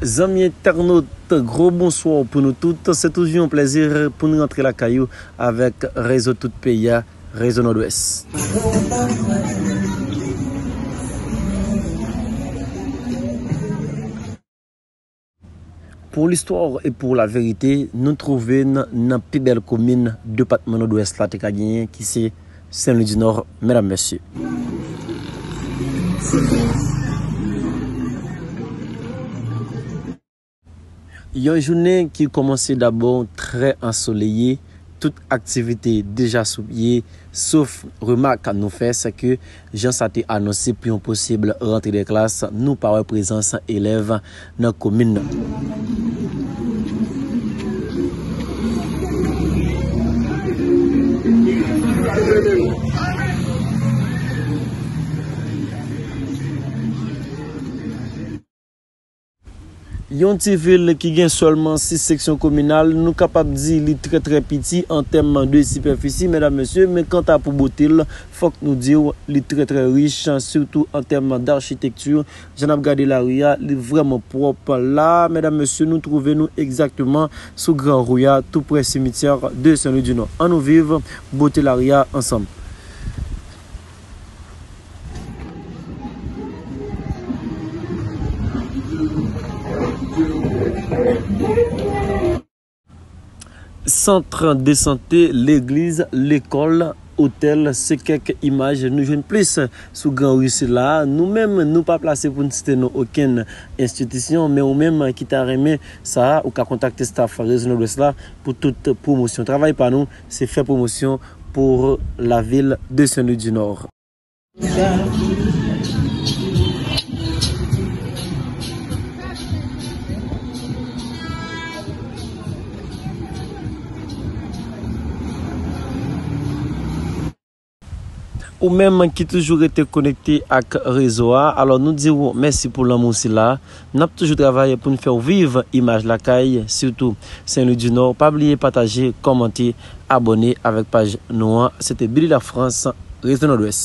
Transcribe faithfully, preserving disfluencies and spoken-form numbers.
Zanmi entènot, gwo bonswa pou nou tout. Se toujou yon plèzi pou n rantre lakay ou avèk rezo tout peyi a, Rezo Nòdwès. Pou listwa e pou laverite, nou twouve n nan pi bèl komin depatman Nòdwès la te ka genyen, ki se Sen Lwi di Nò, medam, mesye. Yon jounen ki kòmanse dabò trè ansoleye, tout aktivite deja sou pye, sof remak nou fè, se ke jan sa te anonse pou yon posib rantre de klas, nou pa wè prezans elèv nan komin nan. Yon ti vil ki gen sèlman sis seksyon kominal, nou kapab di li trè, trè piti an tèm de sipèfisi, medam, mesye, men kanta pou bote l, fòk nou di w li trè, trè rich, sitou an tèm dachitekti. Jan n ap gade lari a, li vrèman pwòp. La, medam, mesye, nou twouve nou egzakteman sou Gran Ri a, tou prè simityè de Sen Lwi di Nò. Ann nou viv bote lari a ansanm. Sant de sante, legliz, lekòl, otèl, se kèk imaj nou jwenn plis sou Gran Ri sila a. Nou menm, nou pa plase pou n site non okenn enstitisyon, men ou menm ki ta renmen sa, ou ka kontakte staf Rezo Nòdwès la pou tout pwomosyon. Travay pa nou, se fè pwomosyon pou lavil de Sen Lwi di Nò. Ou menm ki toujou rete konekte ak rezo a, alò nou di w mèsi pou lanmou sila. N ap toujou travay pou n fè w viv imaj lakay, sitou Sen Lwi di Nò. Pa bliye pataje, kòmante, abòne avèk paj nou an. Se te Billy Lafrance, Rezo Nòdwès.